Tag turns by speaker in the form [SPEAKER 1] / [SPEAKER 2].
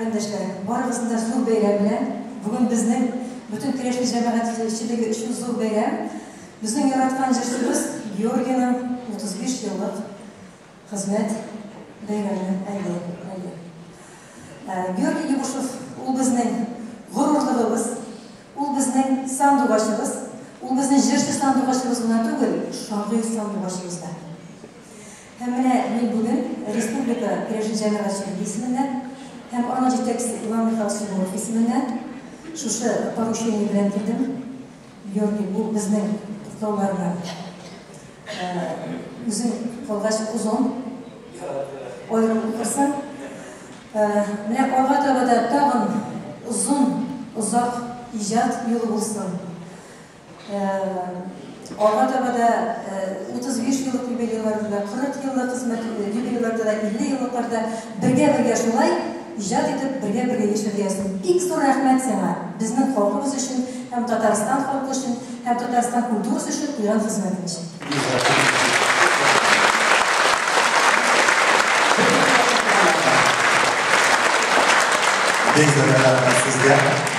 [SPEAKER 1] Кавемдәшләр, барыгызны да зур бәйрәм белән. Бүген безнең бөтен керәшен җәмәгатьчелеге өчен зур бәйрәм. Безнең яраткан җырчыбыз Георгийның 35 еллык хезмәт бәйрәме. Әйе, әйе. Георгий Егушев ул безнең горурлыгыбыз, ул безнең сандугачыбыз, ул безнең җырчы сандугачыбыз гына түгел, шагыйрь сандугачыбыз да. Һәм менә мин бүген республика керәшен җәмәгатьчелеге исеменнән һәм аның җитәкчесе Иван Михайлович Егоров исеменнән шушы поручение белән килдем. Георгий, бу безнең котлауларны үзең калгач озын аерым укырсың. Менә алга таба да тагын озын, озак иҗат юлы булсын. Алга таба да 35 еллык юбилейларда да, 40 еллык хезмәт юбилейларда да, 50 еллыкларда бергә-бергә шулай иҗат итеп, бергә-бергә яшәргә язсын. Бик зур рәхмәт сиңа, безнең халкыбыз өчен һәм Татарстан халкы өчен һәм Татарстан культурасы өчен куйган хезмәтең өчен.
[SPEAKER 2] Бик зур рәхмәт сезгә.